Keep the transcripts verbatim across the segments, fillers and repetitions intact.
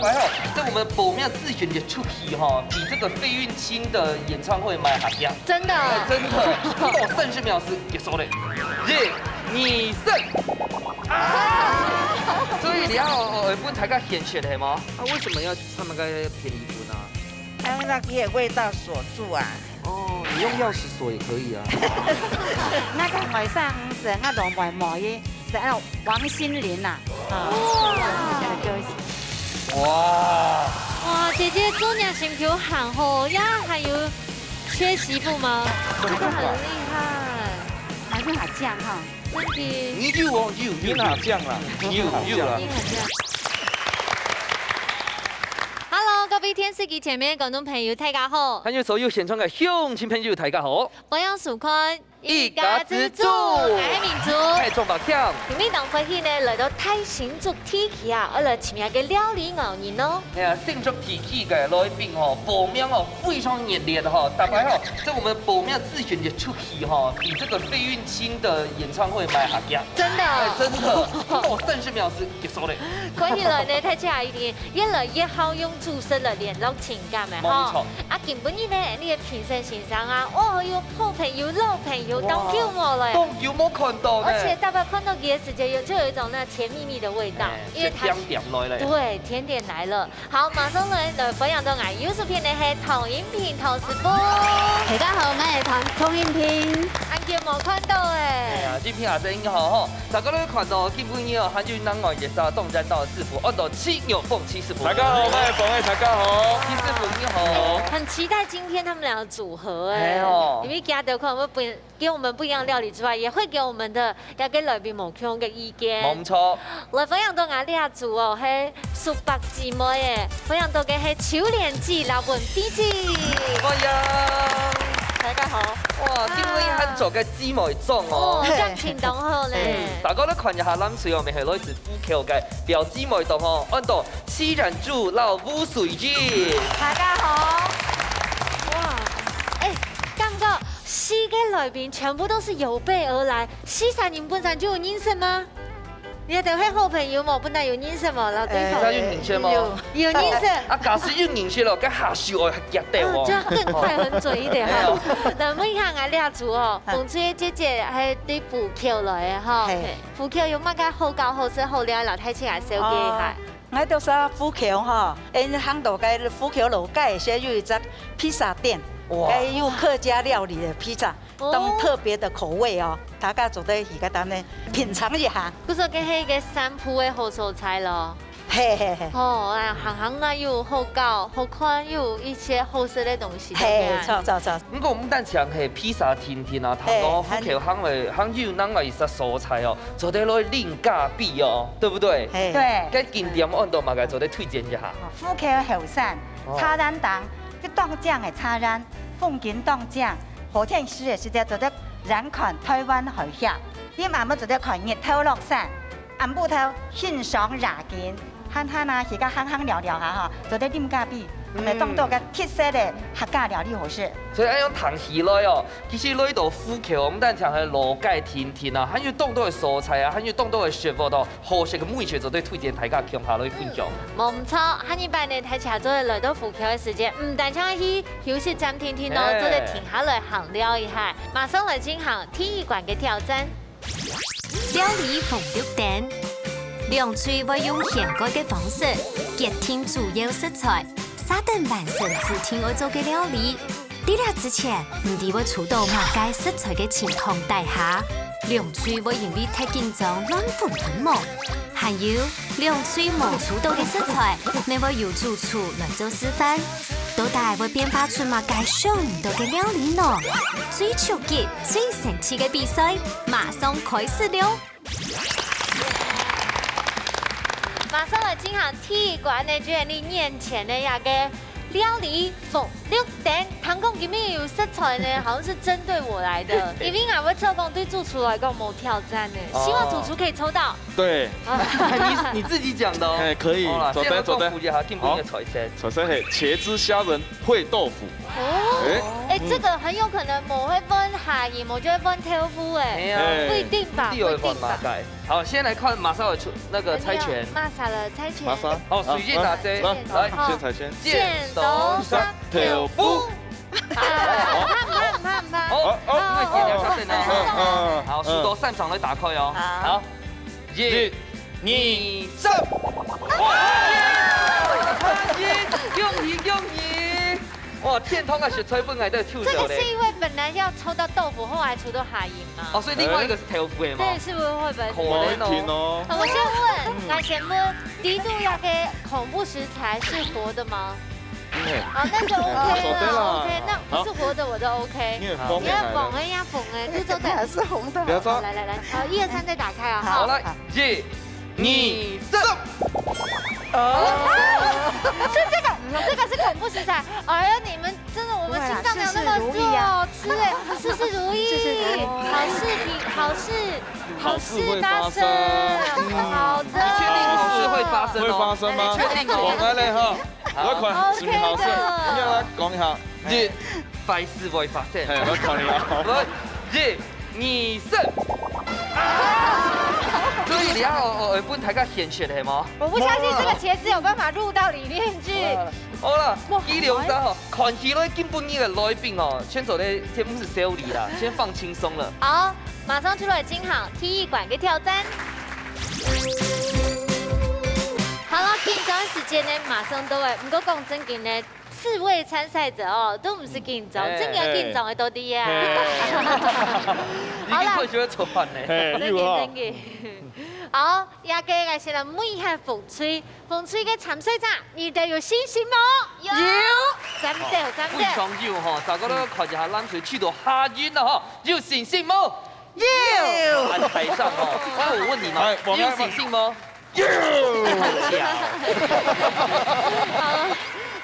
還好，在我們報名諮詢一出去哈，比這個費玉清的演唱會還好呀。真的。哎，真的，不到三十秒就結束了。耶，你勝。啊！所以你要，呃，分大家選擇的嗎？啊，為什麼要唱那個便宜分啊？因為那個味道鎖住啊。哦，你用鑰匙鎖也可以啊。那個外省人，啊，老妹妹的，是愛王心凌啊。啊，這個歌手。哇！哇，姐姐做人心頭很好，呀，還有缺媳婦嗎？這個很厲害。還是很靚哈。真的。你有哦，有，有，你哪像啦？有，有啦。你很靚。Hello，各位電視機前面的觀眾朋友，大家好。還有所有線上的鄉親朋友，大家好。歡迎收看一家之煮，我係明珠。係鍾寶強。今日當歡喜呢，來到大新竹地區啊，愛來尋一個料理𠢕人哦。哎呀，新竹地區个來賓吼，報名哦，非常熱烈吼，大家吼，在我們報名諮詢一出去吼，比這個費玉清的演唱會還好呀。真的。哎，真的，不到三十秒就結束了。看起來呢，大家一定越來越好用主持人來聯絡情感了哈。沒錯。啊，今晡日呢，你的評審先生啊，哦，有好朋友、老朋友，哇，當久無了。當久無看到呢。而且大家看到佢的時間，有，就有一種那甜蜜蜜的味道，哎，因為他是甜點來了。對，甜點來了。好，馬上來，來，歡迎到𠊎右手片个係唐英平，唐師傅。大家好，𠊎係唐，唐英平。恁久無看到哎。哎呀，英平阿姊你好吼。 大家都看到，今晡日哦，還有另外一隻當讚到个師傅，安到徐玉鳳徐師傅。大家好，我係鳳仔，大家好。徐師傅你好。很期待今天他們倆的組合哎，哎喲。因為今日可能會不，給我們不一樣的料理之外，也會給我們的，要給來賓無共樣的意見。沒錯。來，歡迎到𠊎這組哦，係淑白姊妹哎，歡迎到个係秋蓮姊摎文菲姊。歡迎。大家好。哇，今晡日還著个姊妹裝哦。哦，感情當好呢。嗯，大家都看一下，藍隊哦，乜係來自 虎口个表姊妹檔吼，安到徐冉珠摎吳水英。大家好。哇，哎，感覺四個來賓全部都是有備而來，四儕人本身就有認識嗎？你兜係好朋友無？本來有認識無？摎對方？哎，有認識無？有，有認識。啊，假使有認識了，該下手愛較遽哦。嗯，就要更快很準一點哈。哎喲。來問一下𠊎這組哦，嗯。紅隊姐姐還對虎口來个哈。嘿。 虎口有麼个好搞、好食、好尞，摎大家紹介一下。哦，𠊎兜係虎口吼，𠊎行到該虎口老街，係有一隻披薩店，哇。該有客家料理的披薩，哦。當特別的口味哦，大家做得去該搭呢品嚐一下。故所該係一個散步个好所在咯。 嘿嘿嘿。哦，哎，行行啊，又有好搞、好看，又有一些好食个東西，對不對？嘿，著著著。毋過毋單淨係披薩定定啊，嘿，聽講虎口還有另外一隻所在哦，做得來啉咖啡哦，對不對？嘿。對。該景點安到麼个做得推薦一下？虎口後山，哦。茶園堂，這當靚个茶園，風景當靚，好天時个時節做得遠看台灣海峽，你嘛做得看日頭落山。 暗晡頭欣賞夜景，閒閒啊，去該行行尞尞下吼，做得啉咖啡，嗯。還有當多个特色个客家料理好食。所以恁樣聽起來哦，其實來到虎口，毋單淨係老街定定啊，還有當多个所在啊，還有當多个食物哦，好食个美食做得推薦大家共下來分享。無毋著，下一擺呢，大家做得來到虎口个時間，毋單淨去休息站定定哦，哎。做得停下來行尞一下。馬上來進行第一關个挑戰。 料理紅綠燈。兩隊會用掀蓋个方式，決定主要食材，續等完成指定愛做个料理。在這之前，毋知會出到麼个食材个情況底下，兩隊會因為忒緊張亂紛紛無？還有，兩隊無出到个食材，乜會由主廚來做示範。到底會變化出麼个想毋到个料理呢？最刺激、最神奇个比賽， 馬上開始了！馬上來進行第一關呢，就係你面前个這個料理紅綠燈。聽講今日有食材呢，好像是針對我來的，因為𠊎會照講對主廚來講無挑戰呢，希望主廚可以抽到。對。啊，你，你自己講的哦。哎，可以，好啦，做得，先來公布一下，做得。今晡日个菜色。好。菜色係茄汁蝦仁燴豆腐。哦。哎。哎，這個很有可能無會問蝦仁，無就會問豆腐哎。哎呀，哎。不一定吧，你有問麼个？不一定吧。好，先來看馬上有出那個猜拳。馬上了，猜拳。馬上。好，水晶拿這，啊，來，來，好。先猜拳。剪刀石頭布。啊，毋怕，毋怕，毋怕，毋怕。好，好，因為剪刀石頭布。嗯，嗯，嗯。好，輸到三場來打開哦。好。好。一、二、三。哇！恭喜，恭喜！ 哇，天堂个食材分𠊎兜抽走咧。這個是因為本來要抽到豆腐，後來抽到蝦仁嘛。哦，所以另外一個是豆腐的嘛。對，是不是會不會？可能哦。無一定哦。我先問，嗯。來先問，第一度那個恐怖食材是活的嗎？嗯。哦，那就OK了，哦，做得啦。OK，那好。是活的我都OK。你很瘋欸，你看紅的呀，紅的，就做得。還是紅的。不要抓。好，來來來，好，一二三，再打開啊，好，哈。來，一、二、三。啊，是這個，這個是恐怖食材。哎呀，你們 真的，我們心臟沒有那麼弱，不會啦，事事如意啊。吃欸，事事如意，事事如意。好事情，好事，好事會發生。好事發生，嗯。好的。你確定好事會發生哦？會發生嗎？你確定哦？我來了哈，好。我看是不是好事？OK的。你要來講一下。一，壞事會發生。嘿，我看一下。來，一、二、三。啊！所以你要，哦，哦，分大家現實係嗎？我不相信這個茄子有辦法入到裡面去。好了，哇，一、二、三吼，看起來今晡日个來賓哦，全做得天幕是修理啦，先放輕鬆了。好，馬上出來進行體育館个挑戰。好了，緊張時間呢，馬上到欸。毋過講正經呢，四位參賽者哦，都毋使緊張，嗯。正經緊張个到底啊。嘿。好啦。你一定會覺得錯判呢。嘿，正經，有哦。正經。好，這個𠊎先來問一下紅隊。 紅隊个參賽者，你兜有信心無？有。有。讚到，讚到。非常有吼，大家都看一下，藍隊去到下一輪了吼，有信心無？有。看台上吼，那我問你嘛，哎，我們你有信心無？有。看起來哦。好，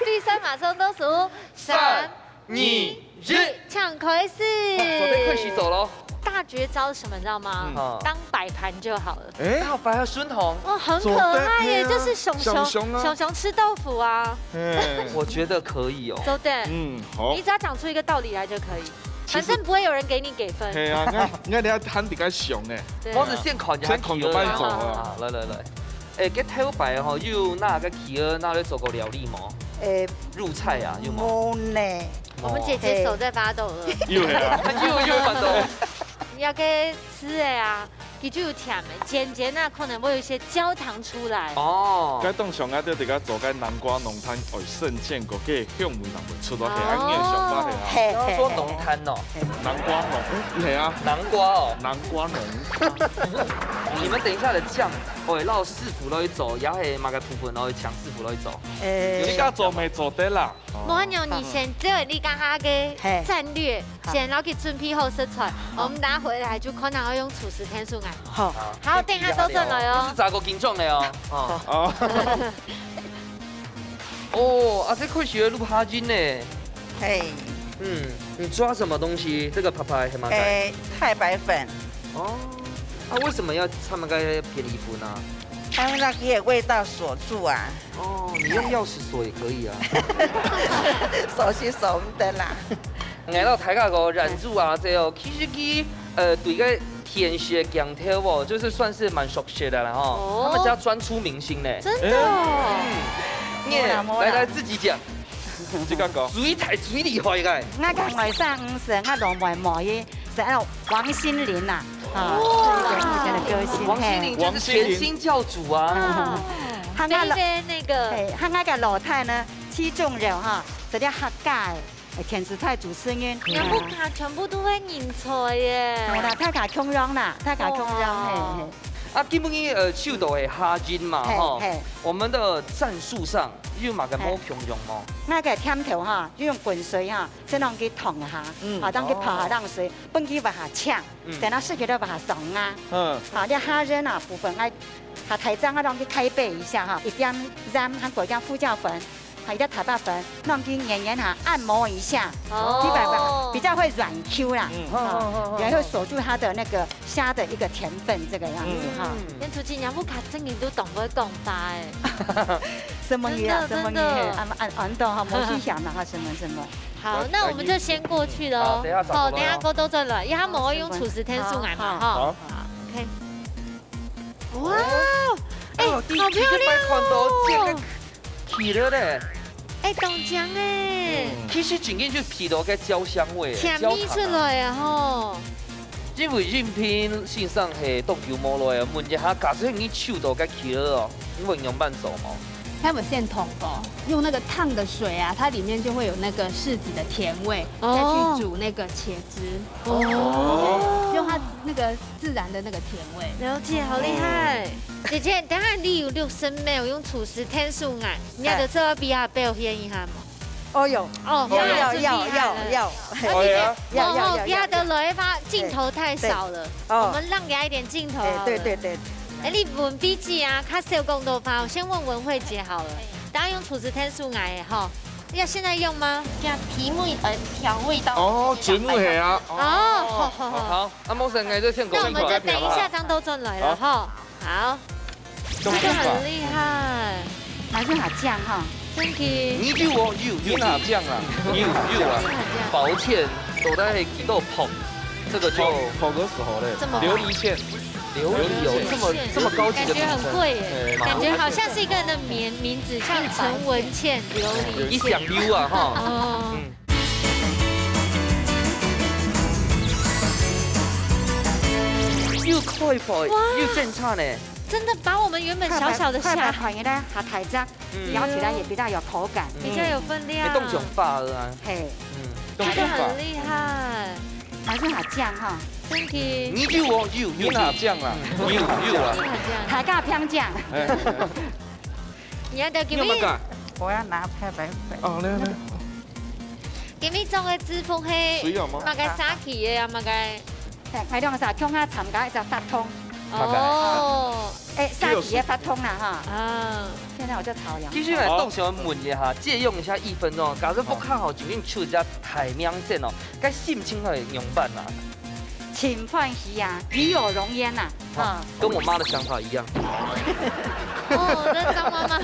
比賽馬上倒數，三、三、二、一。請開始。好，準備開始走咯。大絕招是什麼，你知道嗎？嗯。當擺盤就好了。哎，大擺盤順風。哦，很可愛耶，做得，就是熊熊，對啊，熊熊啊。熊熊吃豆腐啊。哎。我覺得可以哦。做得。嗯，好。你只要講出一個道理來就可以，其實反正不會有人給你給分。嘿啊，你看，你看你還喊自家熊哎。對。我是先看一下先看有辦法走啊。啊，來來來。哎，該頭擺吼，有哪個企鵝拿來做過料理無？哎，入菜啊，有無？無呢。 我們姐姐手在發抖了。又來了。又，又發抖。你愛該試个啊，佢就有甜个，煎煎啊，可能會有一些焦糖出來。哦。該當像啊，就自家做該南瓜濃湯，愛生煎過，該香味就會出來，係恁樣个想法係啊。嘿，剛剛說濃湯哦。嘿，嘿。南瓜濃，嗯，係啊。南瓜哦。南瓜濃。你們等一下的醬，會摎師傅來做，也係麼个部分，摎請師傅來做？誒。自家做乜做得啦。 無恁樣，你先照你這下个戰略，嘿。先摎佢準備好食材，好。我們等下回來就看下愛用廚師天數啊。好。好，等一下收轉來哦。又係炸過緊張个哦。哦。哦。哦，啊，這開始愛滷蝦仁呢。嘿。嗯，你抓什麼東西？這個拍拍係麼个？誒，太白粉。哦，啊，為什麼要摻那個片栗粉啊？因為那個味道鎖住啊。 哦，你用鑰匙鎖也可以啊。鎖匙鎖毋得啦。𠊎摎大家講，冉祖啊，這哦，其實佢，呃，對該甜食个鏡頭哦，就是算是蠻熟悉的啦吼。哦。他們家專出明星呢。真的哦。嗯。你也，無啦，無啦。來，來，自己講。自家講。最大最厲害个。𠊎个外甥毋識，𠊎老妹妹，係王心凌啊。 啊，哇。這個目前的歌星，王心凌就是甜心教主啊。嘿。啊，佢个老，飛飛那個。嘿，佢个老弟呢，徐仲仁哈，係這客家个，呃，電視台主持人。全部佢，全部都會認出耶。無啦，大家共樣啦，大家共樣，哇。嘿，嘿。啊，今晡日，呃，抽到个蝦仁嘛，嘿，吼，嘿。我們的戰術上有麼个無共樣無？嘿。該个甜頭哈，就用滾水哈，先摎佢燙一下，嗯。啊，摎佢泡下冷水，哦。分佢會較淨。 嗯。等下食起來會較爽啊。嗯。好，這蝦仁啊部分，𠊎，好，大家啊，摎佢開背一下哈，一點鹽，還過一點胡椒粉，還有一點太白粉，摎佢黏黏哈，按摩一下，哦。基本上比較會軟Q啦。嗯。啊，好，好，好，好。然後鎖住它的那個蝦的一個甜分，這個樣子哈。嗯。連主持人屋下正經都當會講話欸。什麼意思啊？真的，什麼意思？真的。啊，啊，啊，你懂哈，無去想了哈，什麼，什麼。好，来，那我们就先过去了哦。好，等一下转过来哦。好，等一下过去转来，因为他们会用厨师天数来嘛，好，哈。好。好，OK。哇，哎，哦，好漂亮哦！看到这个起了嘞。哎，冻僵哎。嗯，其实真正就闻到个焦香味，甜味出来啊，焦糖啊。吼。因为饮品先生係冻久無耐啊，问一下，假使你手到个起了哦，你会仰般做無？ 他有现桶哦，用那个烫的水啊，它里面就会有那个柿子的甜味，哦。再去煮那个茄汁，哦。用它那个自然的那个甜味。了解，好厉害！姐姐，等下你有六声没有用厨师天数啊，你要在这边表演一下吗？哦，有。哦，有，有，有，有，有。好，姐姐，要，要，要，往后压得来吧，镜头太少了，对，对。哦。我们让给他一点镜头好了。哎，对，对，对。 哎，你问B G啊，較少讲到话，我先问文慧姐好了。大家用厨师天数来的吼，要现在用吗？这样提味，呃，调味道。哦，准味啊。哦，好，好，好。好，啊，陌生人就先讲。那我们就等一下张豆转来了哈。好。这个很厉害。还是好酱哈。真的。你就我有，有哪酱啊？有，有啊。保健，都在几多泡，这个就泡，泡个时候嘞。这么好。琉璃芡。 琉璃哦，这么，这么高级的名称。感觉很贵耶，哎，感觉好像是一个人的名，名字，像陈文茜、琉璃。你想溜啊哈。哦。嗯。又快跑，哇。又正差呢。真的把我们原本小小的虾，快跑，快跑，快跑，下大隻。 嗯。咬起来也比较有口感。嗯。比较有分量。哎，冻僵化了啊。嘿。嗯，这个很厉害。还是好酱哈。真的。你就我有，有哪酱啊？嗯。有，有啊。真的好酱。大家平酱。哎，哎，哎。你要得给你。你有没有干？我要拿太白粉。哦，来，来。给你做个支付嘿，水有吗？嘛个沙琪的啊，嘛个。哎，买两个啥？共下参加一只发通。哦。哎，沙琪的发通啦哈。啊。现在我就炒洋葱。继续来，好。动手问一下，借用一下一分钟，假设不看好，决定出一家台面线哦，该心情会仰般啊？真欢喜啊，与有荣焉呐，啊，哈。跟我妈的想法一样。哦，那张妈妈。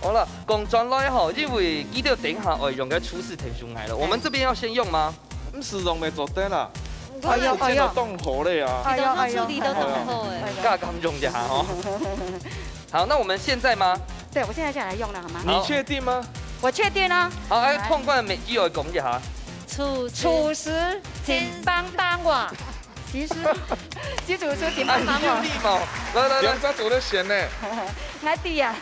好了，讲转来吼，因为记得等一下会用个厨师天数来了，我们这边要先用吗？毋使用乜做得啦，哎呦，哎呦。你都当好了啊。哎呦，哎呦，你都当好哎。哎呦。加減用一下吼。好，那我们现在吗？对，我现在就来用了，好吗？你确定吗？我确定啊。好，哎，来。通关的每句要讲一下。厨师，厨师，请帮帮我。其实，其实厨师，请帮帮我。哎，你有礼貌。来，来，来。两只手都咸呢。来，弟呀。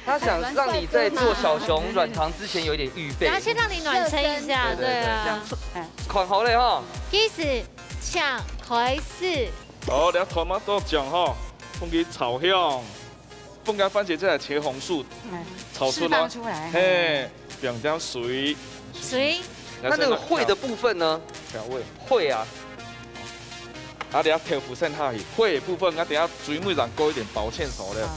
他想让你在做小熊软糖之前有一点预备。然后先让你暖身一下，对，对，对，对啊。这样子，哎。看好了哈。开始，请开始。好，你要tomato酱哈，放去炒香。 放个番茄再來切紅素，哎，炒出來。釋放出來。嘿，放點水。水。那那個會的部分呢？調味。會啊。啊，等下豆腐先下去，會的部分，啊，等下最尾再加一點保健所了。啊。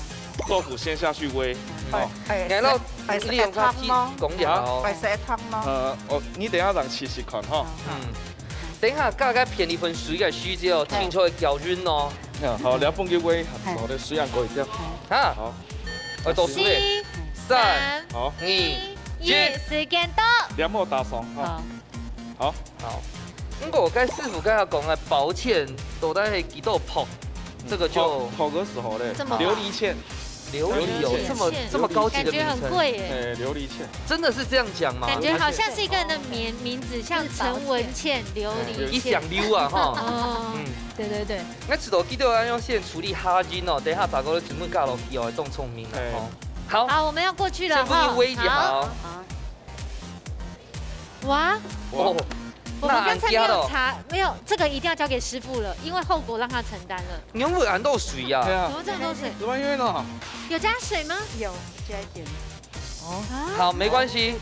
豆腐先下去煨，嗯。哦。哎，然後哎，你用它去，哎，講一下哦。哎，係湯嗎？呃，哦，你等下再試試看哈。嗯。等一下，加个便宜分水个水之後，哎。清楚个攪勻哦。嗯，好，你要放去煨，哎。好的，水也過一點。哎。啊。好。 呃，倒數咧。四、三、好。二、一，時間到。你莫打爽哈。好。好。好。毋過，該師傅剛才講个保健，到底係幾多泡？這個就泡，泡个時候咧，這麼高。琉璃芡。琉璃哦，琉璃芡。這麼，這麼高級的名稱。感覺很貴耶。哎，琉璃芡。真的是這樣講嗎？感覺好像是一個人的名，名字，像陳文茜、琉璃芡。你想溜啊，哈。哦，嗯。對，對，對。 𠊎知道，記得愛用先處理下筋哦，等下再過來專門加落去哦，會當聰明啦，嘿。吼。好。好，我們要過去了，先幫你煨一下哦。哈。好。哇，哦，我們剛才沒有查，那恁驚哦。沒有，這個一定要交給師傅了，因為後果讓他承擔了。你有沒有按到水呀？對啊。怎麼這麼多水？怎麼樣呢？有加水嗎？有，加一點。 哦。啊。好，沒關係，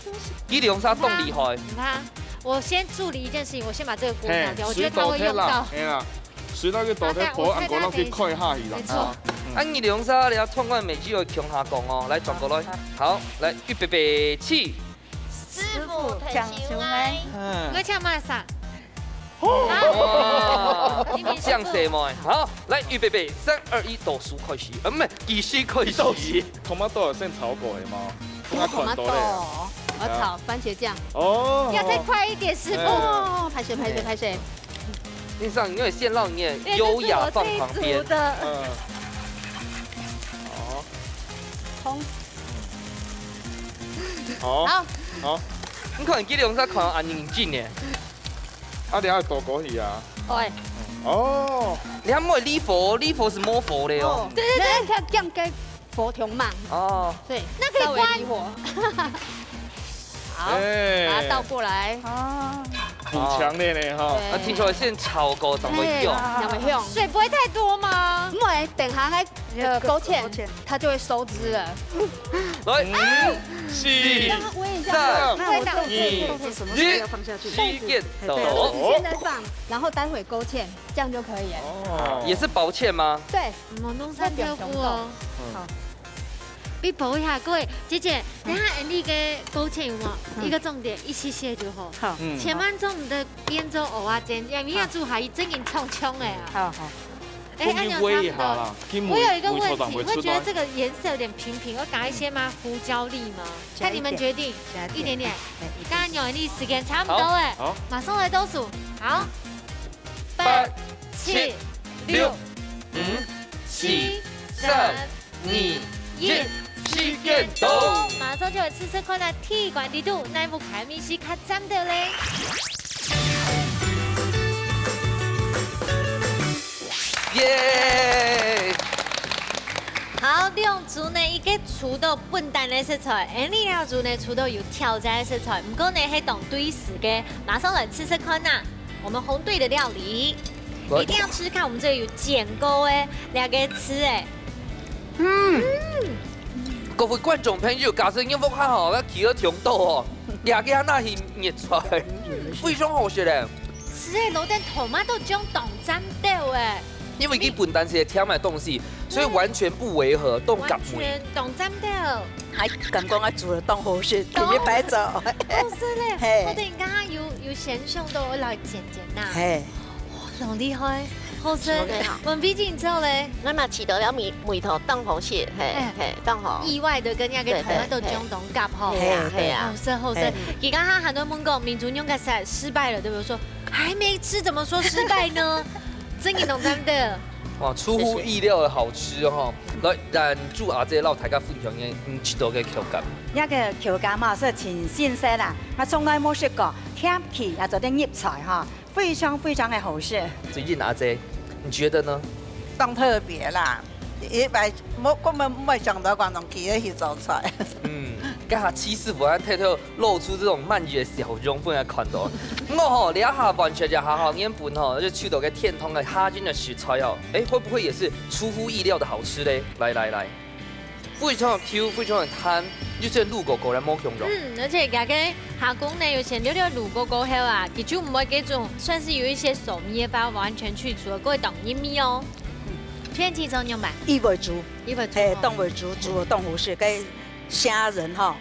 你兩儕當厲害。你看，我先助理一件事情，我先把這個鍋拿掉，嘿，我覺得他會用到。水倒忒啦，嘿啦，水倒去倒忒，好，等下，我猜他等一下。泡，恁樣落去蓋下去啦。沒錯。啊。嗯。啊，你兩儕，你要創款美肌要共下講哦，來，轉過來。好，好。好，來，預備，備，起。師傅，請收買。嗯。我請麼儕？ 哇，你明顯像細妹。好，來，預備，備，三、二、一，倒數開始。呃，毋係，計時開始。到底tomato有先炒過个嗎？我看到咧。Tomato。我要炒番茄酱。哦，要再快一点，师傅。哎。哦，拍谁拍谁拍谁。你想，因为先让你的优雅放旁边。对，这是我最熟的。嗯。好。通。好。好。好。你看，你这两只看恁认真呢。啊，你还多过去啊？喂。哦。你还没有离火，离火是没火的哦。哦，对对对，那要降低火挺慢。哦。对，那可以关。稍微离火。好，哎。把它倒过来。哦。很强烈呢，哈。对。那听说现在炒过，怎么用？哎，怎么用？水不会太多吗？不会，等下那个勾芡，勾芡。它就会收汁了。来，嗯。五、四、让它煨一下，三、那我动作，二、动作什么时候要放下去？一，时间到。哎，对，就是现在放，然后待会勾芡，这样就可以了。哦。也是薄芡吗？对。莫弄散掉哦。嗯。好。你補一下，各位，姐姐，等下你个勾芡有没有？嗯。一个重点，一些些就好。好。嗯。千万做毋得变做蚵仔煎，因为你煮下去正经冲冲的啊。好，好。哎，中间煨一下啦，按呢差不多。今日我有一个问题，味道上會出來。我觉得这个颜色有点平平，我加一些吗？胡椒粒吗？嗯。看你们决定，加一点。一点点。哎，一点点。刚刚有你时间差不多哎，好。好。马上来倒数，好。八、八、七、七、六、六、五、五、四、四、三、三、二、二、一，一，时间到。马上就来试试看啊，第一关里肚，哪一步开始是较赞的嘞？耶！好，两组呢，一个出到笨蛋的食材，而另外一组呢，出到有挑战的食材。不过呢，系当对时个，马上来试试看呐。 我们红队的料理，来。一定要吃吃看，我们这里有煎过的两个吃哎。嗯。各位观众朋友，假设你屋下吼，要企到中途哦，两个那是热菜，非常好食的。是哎，落点tomato醬当赞的哎。因为佢本身是甜的东西，所以完全不违和，当合味。完全当赞的。 还敢讲啊，煮了当好食，特别白做。好食嘞，嘿。我等一下有，有先上到我来煎煎呐。嘿。哇，好厉害，好食。是不是啊？文碧姐你做嘞？我嘛试到了味，味道当好食，嘿，哎。嘿，当好。意外的跟那个对，对，tomato醬当合吼。对。嘿啊，嘿啊。好食，好食。嘿。刚刚他很多问讲，民族用个菜失败了，对不对？说还没吃，怎么说失败呢？真的懂，对不对？哇，出乎意料的好吃哦。 来，咱煮阿姐摎大家分享个，嗯，食到个口感。這个口感嘛，係真新鮮啦，啊，從來無食過，甜氣也做得入菜哈，非常非常的好食。最近阿姐，你覺得呢？當特別啦，一般無，根本無想到講用佢个去做菜。嗯，剛才七師傅還偷偷 露出這種鰻魚个笑容分人看到。毋過吼，這下完全就好好，原本吼就受到个天堂个蝦仁个食材哦，哎，會不會也是出乎意料的好吃嘞？來來來，非常的Q，非常的彈，又係滷過過來無共樣。嗯，而且佢个蝦公呢，有先略略滷過過後啊，佢就毋會這種算是有一些手尾个味完全去除了，過會當入味哦。嗯。天氣中用吧？一為主，一為主哦。嘿，當為主，煮了當好食，該蝦仁吼。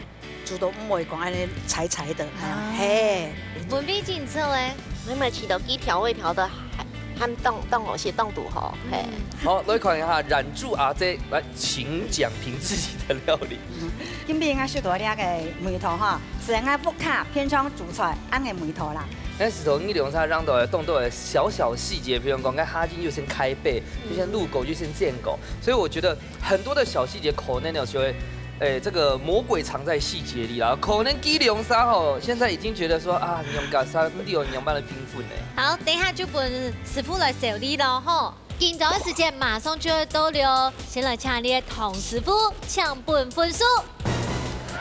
煮到毋會講恁樣柴柴的，啊。嘿。文碧姐你做咧？你嘛試到佢調味調得還，還當，當好食，當堵好，嘿。嗯。好，來看一下，染煮阿姐，來，請講評自己的料理。嗯，今晡日𠊎食到這个味道哈，係𠊎屋下平常煮菜恁个味道啦。但是從你兩儕讓到當多的小小細節，比如講，該蝦仁又先開背，又先滷過，又先煎過，所以我覺得 很多的小細節可能有時候會，誒，這個魔鬼藏在細節裡啦。可能佢兩儕吼，現在已經覺得說啊，你兩儕你有兩儕个評分呢。好，等一下就分師傅來料理了吼。緊張的時間馬上就要到了，先來請你的唐師傅，請分分數。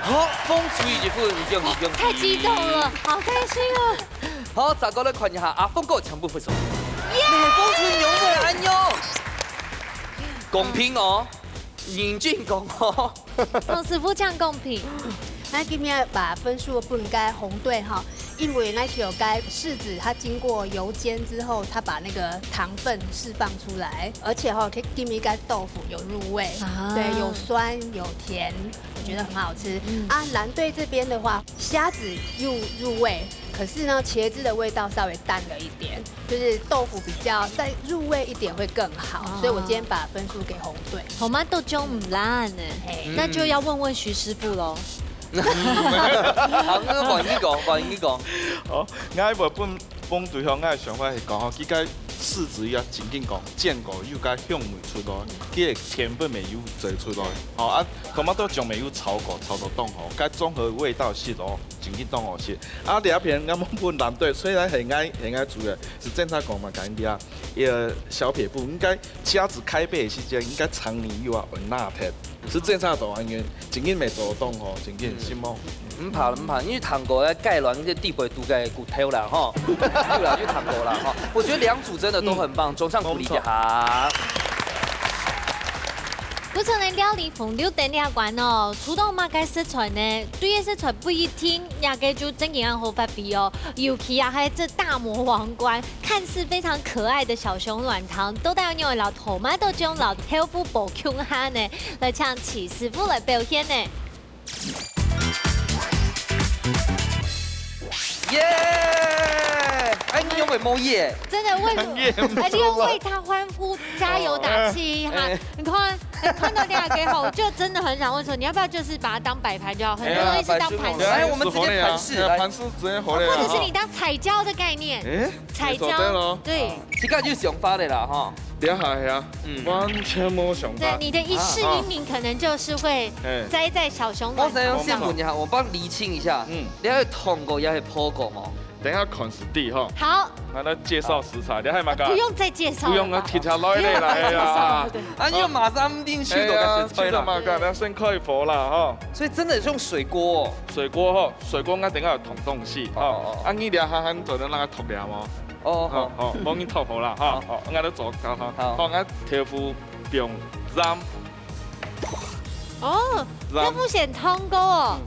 好，紅隊一分，恭喜恭喜！太激動了，好開心哦！好，再過來看一下阿峰哥，請分分數。耶！紅隊兩分，哎喲，公平哦。 認真講哦。唐師傅恁公平。那今天把分數分該紅隊哈，因為那條該柿子它經過油煎之後，它把那個糖分釋放出來，而且哈，今天該豆腐有入味，啊。對，有酸有甜，我覺得很好吃。嗯。啊，藍隊這邊的話，蝦子又入味，可是呢，茄子的味道稍微淡了一點。 就是豆腐比較再入味一點會更好，哦。所以我今天把分數給紅隊。紅隊都中毋爛呢，嘿。那就要問問徐師傅咯。好，該換你講，換你講。哦，𠊎會分分對方，𠊎个想法係講吼，佢个柿子愛正經講，煎過又个香味出來，佢个甜分乜有走出來。吼，啊，tomato醬乜有炒過，炒到當好，該綜合味道係哦，正經當好食。啊，這片𠊎問分藍隊，雖然係𠊎係𠊎煮个，係正常講嘛，講這，一個小撇步，應該車子開背个時間，應該常年有啊，很辣忒。 係正常做恁樣，正經乜做得當好，正經，嗯。係無？毋怕毋怕，因為糖果个概卵个地位都在骨頭啦吼，對啦，就糖果啦吼。我覺得兩組真的都很棒，嗯。掌聲鼓勵一下。不錯呢，料理紅綠燈這關哦，除到麼个食材呢？對个食材不一定，這个就正經很好發揮哦。尤其啊，還有這大魔王關， 看似非常可愛的小熊軟糖，到底愛仰般摎tomato醬摎豆腐包共下呢？來請徐師傅來表現呢。耶！哎，你有沒有摸耶？真的為，哎，你要為他歡呼、加油打氣哈！哎。你看，哎，看到這個吼，我就真的很想問說，你要不要就是把它當擺盤就好？很多東西是當盤子。哎呀，擺盤子嘛。哎，我們直接盤式來。哎，盤式直接回來啊。或者是你當彩椒的概念。哎。 彩椒，沒錯，對咯。對。啊，自家有想法的啦，吼。這下係啊，嗯。完全無想法。對，你的一世英名可能就是會，啊。哎。栽在小熊軟糖上。我想要先問一下，我幫釐清一下，嗯。你係燙過也係烰過無？等一下看實地吼。好。那來介紹食材，你還嘛敢？不用再介紹了吧？不用啊，提出來了啦，不用再介紹了，哎呀。對。啊，你就馬上定去哎呀，做个食材啦。去做嘛，敢，那先開火啦，吼。所以真的是用水鍋哦。水鍋吼，水鍋𠊎等下有燙東西，哦，吼。哦，哦。啊，你這下還做得讓它燙了無？ 哦，好。好，好，幫你燙好啦，哈。好。好，𠊎來做搞哈。好。好，𠊎豆腐放鹽。哦，鹽。豆腐先燙過哦。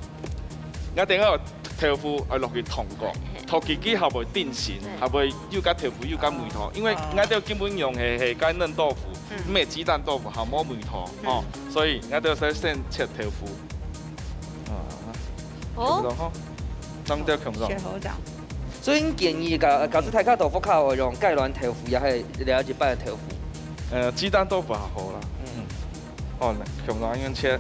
嗯。𠊎等下豆腐愛落去燙過，嘿。燙佢，佢還會定型，對。還會又加豆腐又加梅糖，因為哦。𠊎等基本用係，係該嫩豆腐，嗯。毋係雞蛋豆腐，還無梅糖，嗯。哦，所以𠊎等先先切豆腐。啊。哦。差不多哈，當掉共樣。切好這樣。 所以你建議假，假使大家豆腐較會用雞卵豆腐，也係了一般个豆腐？呃，雞蛋豆腐還好啦。嗯。嗯。哦，那共樣用切。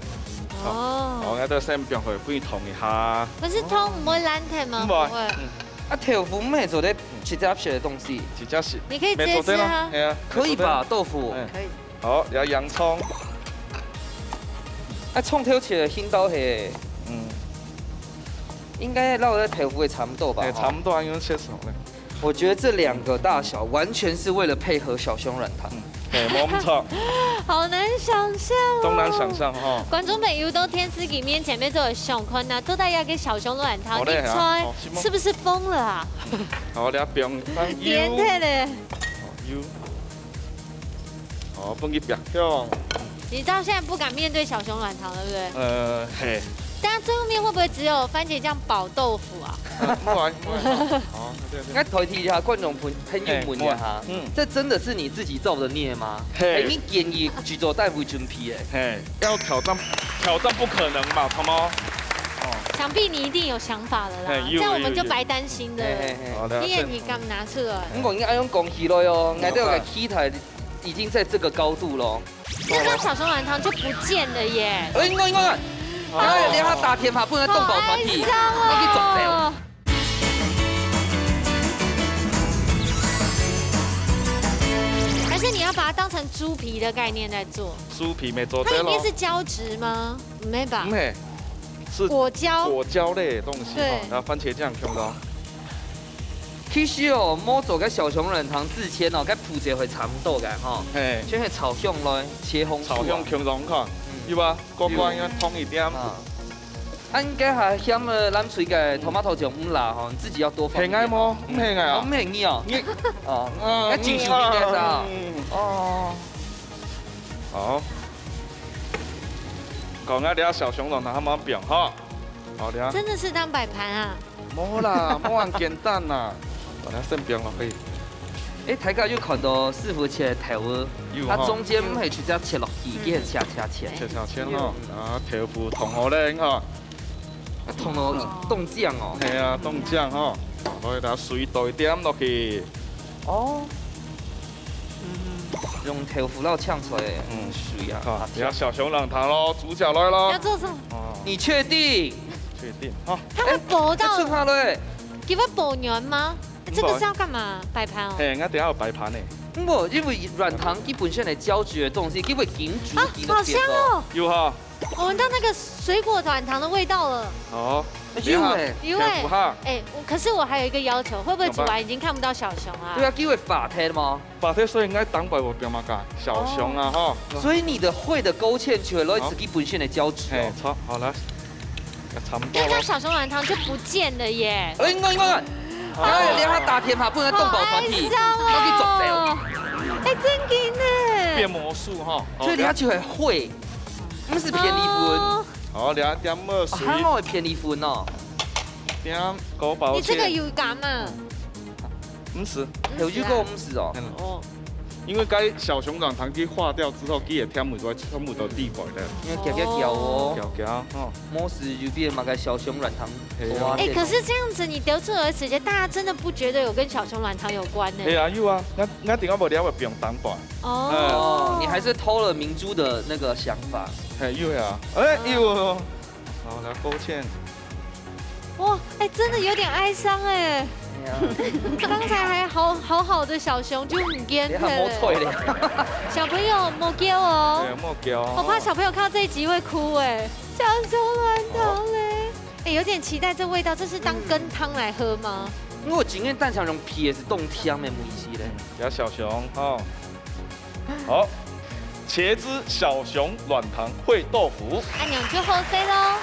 哦。好，好，𠊎等先放去滾燙一下。可是湯毋會爛忒嗎？毋會。不會。嗯。啊，豆腐毋係做得直接食个東西。直接食。你可以直接吃啊。沒做得啦，係啊，可以吧，沒做得啦。豆腐？嗯。可以。 好，這洋蔥。啊，蔥頭切个形狀係，嗯。應該摎該豆腐个差不多吧，哎，吼。差不多，因為切熟了。我覺得這兩個大小完全是為了配合小熊軟糖。嗯，哎，沒錯。好難想像哦。當難想像哈。觀眾朋友到電視機面前，愛做得想看啊，到底這個小熊軟糖好嘞，一猜，好，是嗎？是不是瘋了啊？好，你要不用，變態咧。哦，有。 哦，放佢煏香。你到現在不敢面對小熊軟糖，對不對？呃，嘿。但最後面會不會只有番茄醬炒豆腐啊？呃，不會，不會。哦，對，對。應該代替一下觀眾朋，朋友們一下，嘿，我，嗯。這真的是你自己造的孽嗎？嘿。哎，你建議去做大夫準備哎。嘿，要挑戰，挑戰不可能嘛，好嗎？哦。想必你一定有想法了啦，嘿，有，這樣我們就白擔心了。有，有，有。嘿，嘿，嘿。好的，你也，你敢拿出來？不過你愛用講起來哦，𠊎都有個期待。 已經在這個高度咯。那這樣小熊軟糖就不見了耶。哎，你看，你看，你看，哎，連他打電話不能動保團體，好哀傷哦。那你走走。還是你要把它當成豬皮的概念在做？豬皮沒做對咯。它裡面是膠質嗎？沒吧？沒，是果膠。果膠類的東西哈，對。然後番茄醬全部都。 其實哦，無做該小熊軟糖之前哦，該步驟會差不多个吼。嘿。先係炒香來，切紅素啊。炒香香香看，嗯。有吧？乖乖，有。愛燙一點。啊。啊，你該下嫌个藍水个tomato醬毋辣吼，你自己要多放一點哦。係𠊎無？毋係𠊎啊。哦，毋係你哦。你，哦，啊，該技術應該是啊。嗯。哦。好。講啊，這小熊軟糖還無變哈。好，這。真的是當擺盤啊。 無啦，無恁簡單啦。把它先放落去。哎，大家有看到師傅切个豆腐，有吼。佢中間毋係直接切落去，嗯。佢係切切切。切切切吼，啊，豆腐燙好咧吼。啊，燙到當靚哦。係啊，當靚吼。好，等下水倒一點落去。哦。嗯。用豆腐摎青菜，嗯。水啊，好，啊，你看小熊軟糖咯，主角來咯。要做什麼？哦。你確定？确定，好。它会薄到，哎，出下了欸。给我薄软吗？这个是要干嘛？摆盘哦。嘿，我等下有摆盘呢。不，因为软糖基本上的胶质的东西，佢會緊煮啊，緊到變薄。好香哦！有哈。我闻到那个水果软糖的味道了。好，哎，有欸。有欸。等一下。哎，我，可是我还有一个要求，会不会煮完已经看不到小熊啊？对啊，佢會化忒嘛。 白色，所以应该当白我表嘛个小熊啊，吼。所以你的血的勾芡就会落去自己本身的胶质哦。嘿，好，好，来，也差不多了。那这样小熊软糖就不见了耶。哎，你看，你看，哎，连他打电话不能动保团体，好哀伤哦。要去走走。哎，真的呢。变魔术哈。所以你要去很会，不是便宜分。哦。好，你要点墨水。啊，还好便宜分哦。点国宝你这个有感吗？不是。有遇过不是哦。嗯。哦。 因为該小熊软糖佢化掉之后，佢也添毋到，添毋到地板了。因为攪攪攪哦。攪攪哦。莫是有变嘛个小熊软糖。嘿啊。哇，哎，可是这样子，你得罪了姐姐，大家真的不觉得有跟小熊软糖有关呢？哎呀，有啊，我，我顶下无了，我不用当板。哦。哦，你还是偷了明珠的那个想法。嘿，有呀。哎，有哦。好，来勾芡。 哇，哎，真的有点哀伤哎。哎呀。刚才还好，好好的小熊就不见了。你还摸错了。小朋友，莫叫哦。对，莫叫哦。我怕小朋友看到这一集会哭哎。小熊软糖嘞。哎，有点期待这味道，这是当羹汤来喝吗？因为我今天蛋想用皮也是冻汤的，没意思嘞。有小熊哦。好，茄汁小熊软糖烩豆腐。按鈕就好勢咯。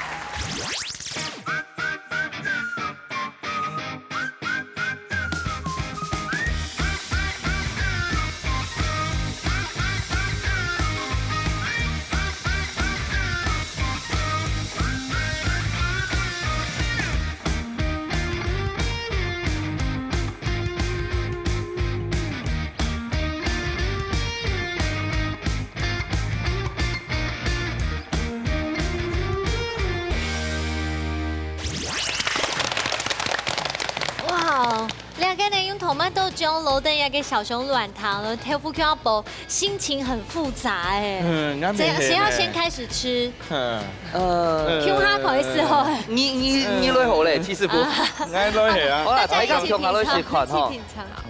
哇，這個呢，用tomato醬摎等這個小熊軟糖，豆腐乾包，心情很複雜哎。嗯，這樣誰要先開始吃？嗯。呃，共下開始好。你，你，你來好咧，七師傅。啊。𠊎來係啊。好啦，大家一起品嚐，大家共下來試看吼。一起品嚐啊。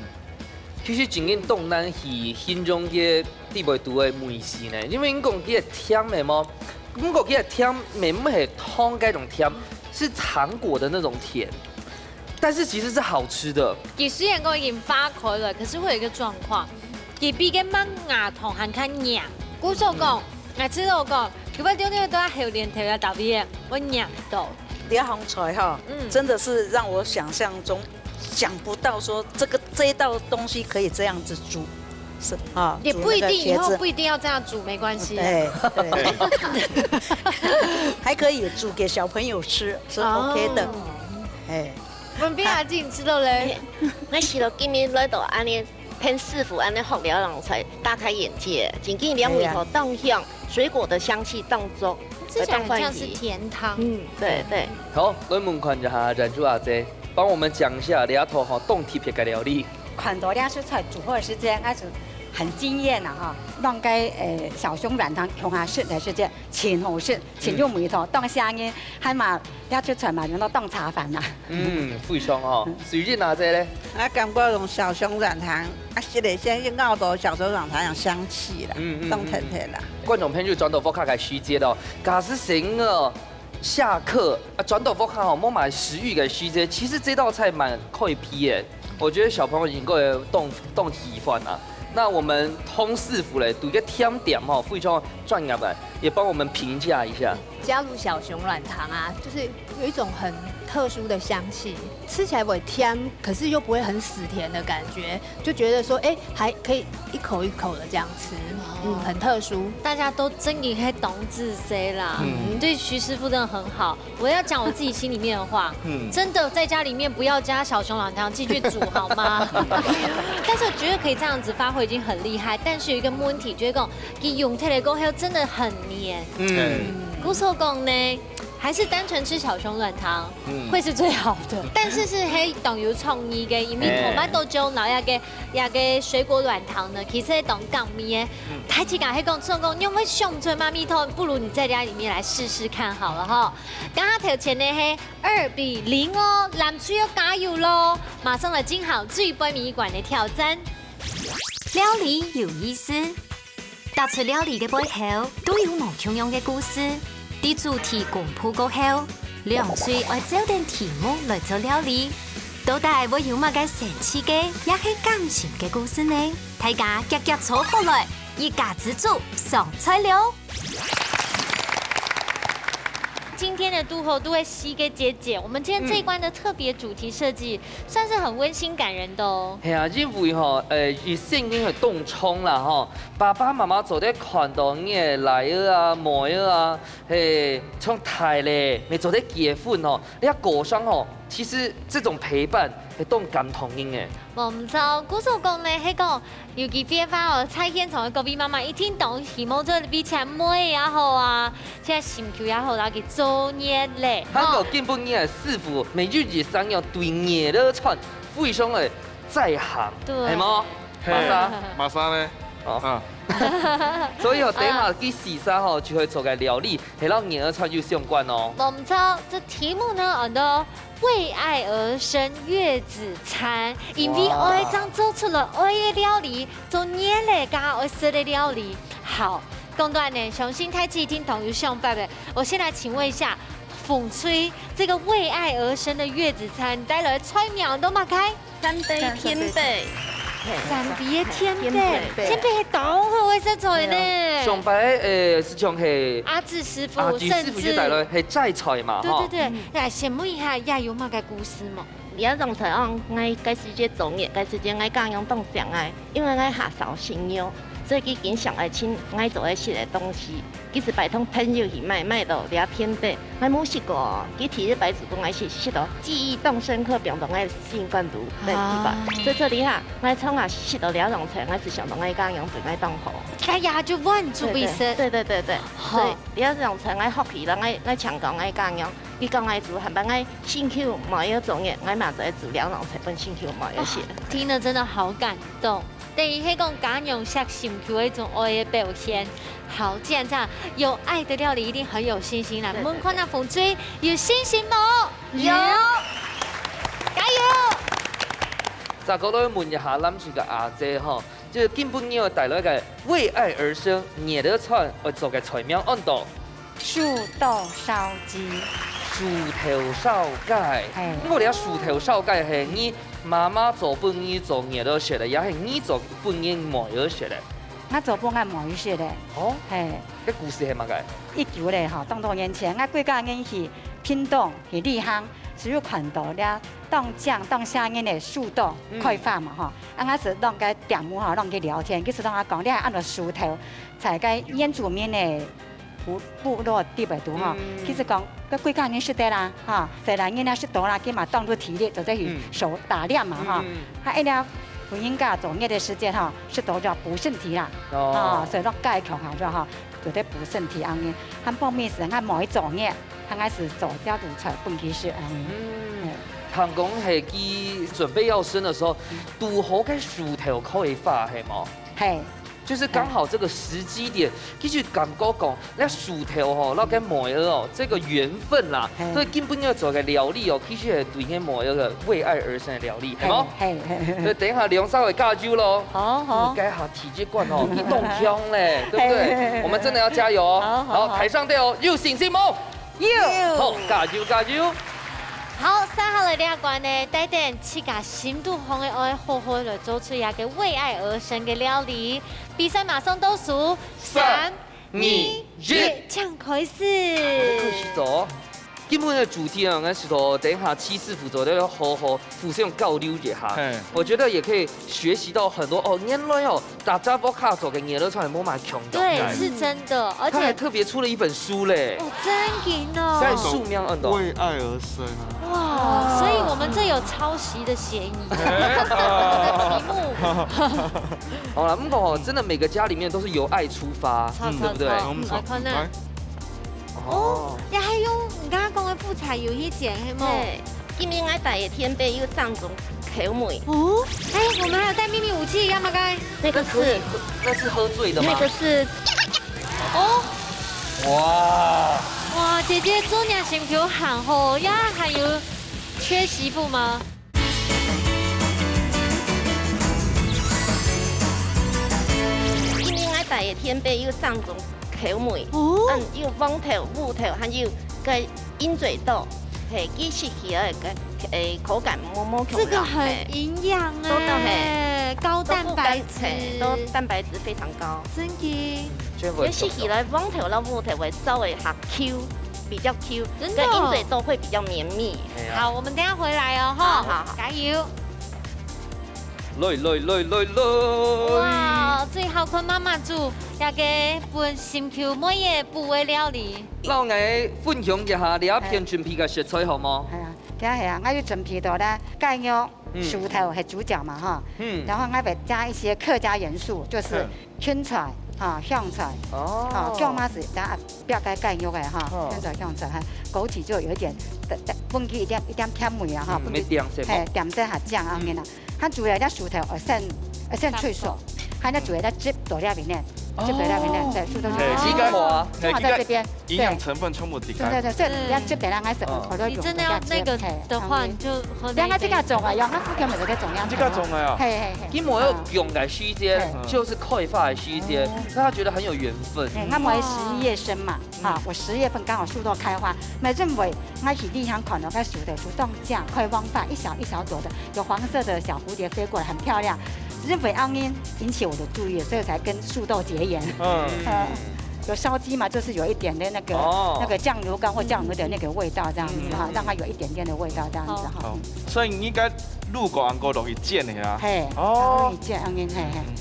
其實真正當難去形容个地位度个味緒呢，因為你講佢个甜个嘛，毋過佢个甜並毋係糖該種甜，是糖果的那種甜。 但是其實是好吃的。佢雖然講已經化開了，可是會有一個狀況，佢比該麥芽糖還較硬。故所講，𠊎知道講，佢會丟那個都要還有連頭要打邊，我硬到。這行菜哈，嗯。真的是讓我想象中想不到說這個，這一道東西可以這樣子煮，是啊，也不一定，煮那個茄子。以後不一定要這樣煮，沒關係啊。對，對。還可以煮給小朋友吃，是OK的。哦。哎。 文斌阿姊，你食到咧？𠊎食到今日來到恁呢，聽師傅恁呢學了，人才大開眼界。真正兩味道當香，水果的香氣當足，吃起來很像是甜湯。嗯，對，對。好，來問看一下贊助阿姊，幫我們講一下這道吼當特別个料理。看到這道菜煮好个時節，還是很驚豔啊哈！讓該，呃，小熊軟糖共下食个時節，真好食，真有味道，當香个，還嘛 這出菜嘛，用到當茶飯啦。嗯，非常好。水晶阿姊咧？啊，感覺用小熊軟糖，啊，食了先去咬到小熊軟糖个香氣啦，嗯，嗯，當甜甜啦。觀眾朋友轉到屋下个時節哦，假使係哦，下課啊，轉到屋下吼，無麼个食慾个時節，其實這道菜蠻可以配个。我覺得小朋友應該當，當喜歡啊。那我們湯師傅咧，對个甜點吼，非常專業个，也幫我們評價一下。 加入小熊軟糖啊，就是有一種很特殊的香氣，吃起來不會甜，可是又不會很死甜的感覺，就覺得說，哎，還可以一口一口的這樣吃，嗯，很特殊。大家都真的可以懂自己啦，嗯。對徐師傅真的很好。我要講我自己心裡面的話，嗯。真的在家裡面不要加小熊軟糖進去煮，好嗎？但是我覺得可以這樣子發揮已經很厲害，但是有一個問題，就是講，佢用起來過後真的很黏。嗯。故所講呢，還是單純吃小熊軟糖，嗯。會是最好的。但是係當有創意个，因為哎。tomato醬摎該个，該个水果軟糖呢，其實係當減味个。嗯。大自家係講，雖然講你會想出來麼个味道，不如你在家裡面來試試看好了哈。剛剛頭前呢，係二比零哦，藍隊要加油咯！馬上來進行最尾一關个挑戰。料理有意思， 逐出料理个背後，都有無共樣个故事。在主題公布過後，兩隊愛照等題目來做料理。到底會有麼个神奇个，也係感人个故事呢？大家遽遽坐好來，一家之煮上菜了！今天的都吼都會西个姐姐，我們今天這一關的特別主題設計，嗯。算是很溫馨感人的哦。係啊，因為吼，呃，以前因為凍瘡啦吼， 爸爸媽媽做得看到你个倈仔啊、妹仔啊，係，像大了，乜做得結婚吼，這過程吼，其實這種陪伴係當感動人个。無毋著，故所講呢，係講有機會个話哦，在現場个各位媽媽一定當希望做為自家妹也好啊，自家心臼也好，摎佢做月曆，還有吼。今晡日个師傅，每日一三要對月曆穿，非常个在行，對。係無？ 係。麼儕？麼儕呢？哦。啊。所以哦，等一下，啊。佢四儕吼，就會做个料理，係摎月曆穿有相關哦。無毋著，這題目呢，安到為愛而生月子餐，因為哇。愛正做出來愛个料理，做月曆該愛食个料理。好，講到恁呢，相信大自家一定當有想法个。我先來請問一下，紅隊，這個為愛而生的月子餐，帶來个菜名安到麼个？ 三杯天貝。三杯个天貝，天貝。天貝係當好个食材呢。上擺，呃，係像係阿志師傅，阿志師傅就帶來，係齋菜嘛，吼。對對對，來，先問一下，這有麼个故事無？這樣菜哦，𠊎該時節做月，該時節𠊎家娘當惜𠊎，因為𠊎下手細膩，所以佢經常愛請𠊎做愛食个東西。 佢就拜託朋友去買，買到這天貝，𠊎無食過哦。佢第一擺煮分𠊎食，食到記憶當深刻，放到𠊎心肝肚个地方。啊。所以這裡哈，𠊎從來食到這樣菜，𠊎就想到𠊎家娘對𠊎當好。哎呀，就穩住一生。對對對對對。好。所以這樣菜𠊎學起來，𠊎，𠊎常講𠊎家娘，佢講𠊎煮，還幫𠊎辛苦無有做月，𠊎嘛就愛煮這樣菜分辛苦無有食。啊，聽了真的好感動。 等於係講家娘惜心臼个一種愛个表現。好，既然這樣，有愛的料理一定很有信心啦。對，對，對。問看啊，紅隊有信心無？有。加油！再過來問一下藍隊个阿姐吼，就係今晡日帶來个為愛而生月曆餐愛做个菜名安到 樹豆燒雞。樹頭燒雞。嘿。毋過這樹頭燒雞係你媽媽做分你做月曆食个，也係你做分你妹仔食个？𠊎做分𠊎妹仔食个。哦。嘿。該故事係麼个？已久咧吼，當多年前，𠊎歸家人去屏東去旅行，就有看到這當靚當少年个樹豆開花嘛吼。嗯。啊，𠊎就摎該店務吼，摎佢聊天，佢就摎𠊎講，這安到樹豆，在該原住民个 部，部落底背肚吼，嗯。其實講，該歸家人食得啦，吼，細人仔也食到啦，佢嘛當做體力，做得去，嗯。手打獵嘛，吼。嗯。啊，哎呀，婦人家做月个時節吼，食到就補身體啦，哦。吼，所以講加強下就吼，做得補身體恁呢。還包尾時，𠊎妹做月，還𠊎就做條滷菜分佢食恁呢。嗯。嗯。聽講係佢準備要生的時候，嗯。堵好該樹頭開花，係無？係。 就係剛好這個時機點，嗯。其實感覺講，該樹頭吼，摎該妹仔哦，這個緣分啦，嘿。所以今晡日做个料理哦，其實係對該妹仔个為愛而生个料理，係無？嘿，嘿，嘿。所以等一下兩儕會加油咯。好，好。嗯，該下第一關哦，你當強咧，對不對？嘿，嘿，嘿。我們真的要加油哦。好，好，好。好，台上的哦，有信心無？ 有。好，加油，加油！好，續下來這關呢，帶等自家心肚項个愛，好好來做出這個為愛而生个料理。比賽馬上倒數，三、三、二、二、一，一。請開始。開始做。今晡日个主題啊，𠊎係講等一下戚師傅做得好好互相交流一下。嘿。我覺得也可以學習到很多哦，原來哦， 大家屋下做个月曆餐無麼共樣个。對，是真的，而且他還特別出了一本書咧。哦，真的哦。在書名安到為愛而生啊。哇，所以我們這有抄襲的嫌疑。哎。我的題目。好啦，不過哦，真的每個家裡面都是由愛出發，超，嗯，對不對？超，超，嗯，來看呢。來。哦，哦，這還用你剛剛講个副菜油去煎，係無？對，因為𠊎帶个甜粄有三種口味。哦，哎，我們還有帶祕密武器，要不要？那個是，那是喝醉的嗎？那個是，哦，哇，哇，姐姐做若心口很好，呀，還有缺媳婦嗎？因為𠊎帶个甜粄有三種口味，哦，嗯，有黃豆、烏豆，還有个鷹嘴豆，嘿，佢食起來个，誒，口感無，無共樣，這個很營養哎，嘿。都，都，嘿。高蛋白質。都富含，嘿，都蛋白質非常高。真的。全部都有。因為食起來黃豆摎烏豆會稍微較Q，比較Q，真的哦。跟鷹嘴豆會比較綿密。哎呀。好，我們等一下回來哦，吼。好，好，好。加油。 來，來，來，來，來。哇，最好看媽媽煮這個分心臼妹仔補个料理。摎𠊎分享一下這片準備个食材好無？係啊，係啊，係啊，𠊎有準備到咧，雞肉、嗯。薯頭係主角嘛，哈。嗯。然後𠊎會加一些客家元素，就是嗯。 芹菜，哈，香菜，哦。哈，薑嘛係，等下煏个雞肉个哈，哦。芹菜、香菜哈，枸杞就有一點，分佢一點，一點甜味啊哈，嗯，分佢，沒甜係無？嘿，點這下醬啊，嗯。面啊，它煮了要薯頭，呃，先，呃，先炊熟，它要煮了要汁到這邊呢，哦。汁到這邊呢，對，薯頭就，嘿，哦。應該，正好在這邊，嘿，應該營養成分全部在該。對，對，對，所以你要汁等下，嗯。我都用你真的要那個的話，這樣汁，嘿，你就喝那一杯。等下這個種啊，要它附近有一個種樣。這個種的啊。嘿，嘿，嘿。佢無有用个時間，嗯。 就是開花个時間，哦。讓他覺得很有緣分。哎，𠊎係十一月生嘛，嗯。哈，我十月份剛好樹豆開花，𠊎認為𠊎係理想款个，該樹豆就當靚，開黃花，一小一小朵的，有黃色的小蝴蝶飛過來，很漂亮。認為恁樣引起我的注意，所以才跟樹豆結緣。嗯。呃，有燒雞嘛，就是有一點的那個，哦。那個醬油膏或醬油的那個味道，這樣子哈，嗯。讓它有一點點的味道，這樣子哈。好，所以你應該 滷過，恁樣落去煎个啊。嘿，哦。落去煎，恁樣，嘿，嘿。嗯。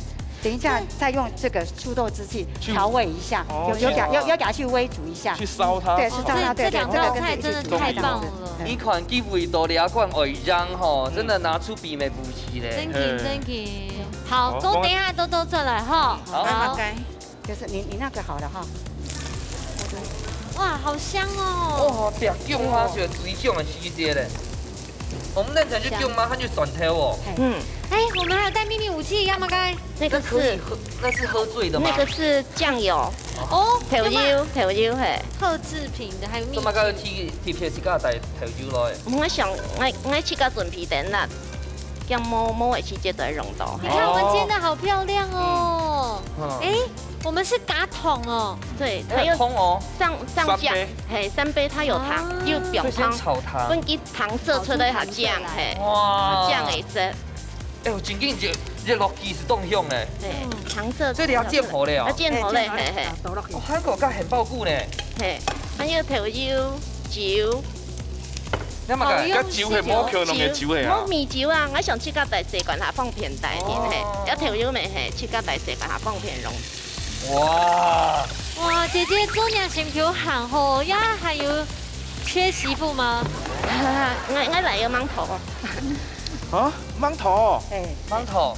等一下再用這個樹豆汁去去調味一下，哦，有，有給，去有，有給它去微煮一下。去燒它。對，是燒它，對，對，這兩道菜真的太棒了。這個跟著一起煮，這樣子。你看，佢為到這款愛讓吼，嗯。真的拿出比美武器咧。真的，嘿。真的。好，好，都等一下都都出來哈。好。好。 就是你，你那個好了哈。哇，好香哦！哦，這薑花就最香个時節咧。我們那天去薑花，它就蒜頭哦。嘿。嗯。哎，我們還有帶祕密武器，要嗎？該那個是，那是喝醉的嗎？那個是醬油。哦，豆油，豆油，嘿。特製品的，還有秘技。做麼个特，特別自家帶豆油來？我想，我，我自家準備等啦。 這樣無，無會去接著用到。你看我們煎得好漂亮哦。嗯。哎，我們是假桶哦。對，它有，哎，桶哦。上，上下，三杯。嘿，三杯它有糖，啊。有放糖，所以先炒糖。分佢糖色出來，好醬，嘿。哇。醬个色。哎喲，正經這，這落去係當香哎。對，嗯。糖色。所以你愛煎好了哦。愛煎好了，哎，煎好了，嘿，嘿。倒落去。哦，還有个杏鮑菇呢。嘿，還有豆油、酒。 你嘛个，好用心。該酒係無可能个酒係啊。無米酒啊，𠊎想自家帶細罐下方便帶點，哦。嘿，要豆油咩，嘿，自家帶細罐下方便用。哇！哇，姐姐做若心臼還好，呀，還有缺媳婦嗎？𠊎，𠊎來个饅頭。啊，饅頭？哎。饅頭。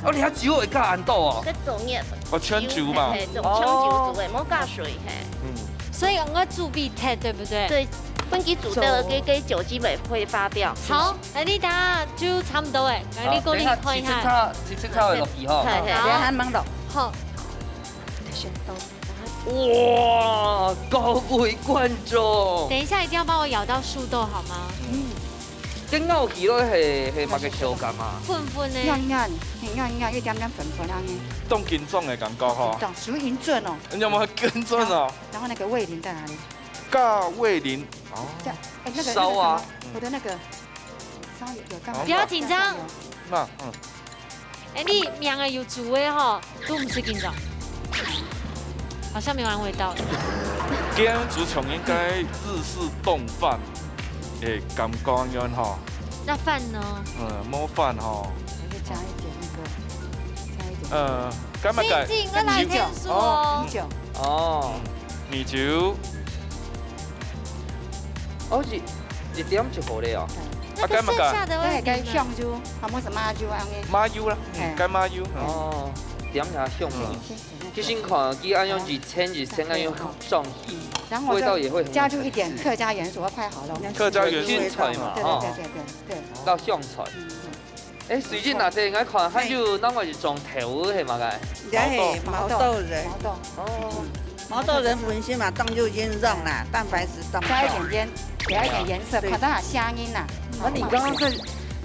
哦，你還酒會加恁多哦？這種也，哦，全酒嘛。嘿，嘿，這種全酒煮个，哦。無加水，嘿。嗯。所以愛煮比忒，對不對？對，分佢煮到，這個酒精會揮發掉。好，哎，你等下就差不多哎，來，你過去看一下。好，等一下，七七叉，七七叉會落去哈。嘿，嘿。好。等下還吂落。好。哇，各位觀眾。等一下一定要幫我舀到樹豆好嗎？嗯。 該咬起來係，係麼个口感啊？粉粉个。軟軟，很軟軟，一點點粉粉恁樣。當緊張个感覺吼。當，屬於緊張哦。你有沒有緊張哦？然後那個味醂在哪裡？加味醂。哦。這樣，哎，那個，燒啊。那個什麼，我的那個，燒有，有剛剛不要緊張。那，嗯。 哎，你名仔有煮个吼，都毋使緊張。好像沒有味道。今煮像應該日式凍飯个感覺樣吼。那飯呢？嗯，無飯吼。還是加一點那個，加一點。呃，該麼个？最近我來念書哦。米酒。哦。嗯，米酒。 哦，一，一點就好了哦。嗯。啊，該麼个？那個剩下的會點呢？該，該香油，還有什麼油啊？麻油啦，嗯，哎。該麻油，嗯。哦。點一下香味。嗯。其實你看，佢恁樣一層一層恁樣裝起，然後味道也會很有層次。再加入一點客家元素，快好了。客家元素。精彩嘛，對，對，哈。對，對，對，對。到香菜。嗯，嗯。哎，水晶啊，這𠊎看還有另外一種豆，係麼个？這係毛豆仁。毛豆。哦。毛豆仁本身嘛，當有營養啦，蛋白質當多。加一點點，給它一點顏色，對。看它的聲音啦。啊，你剛剛在，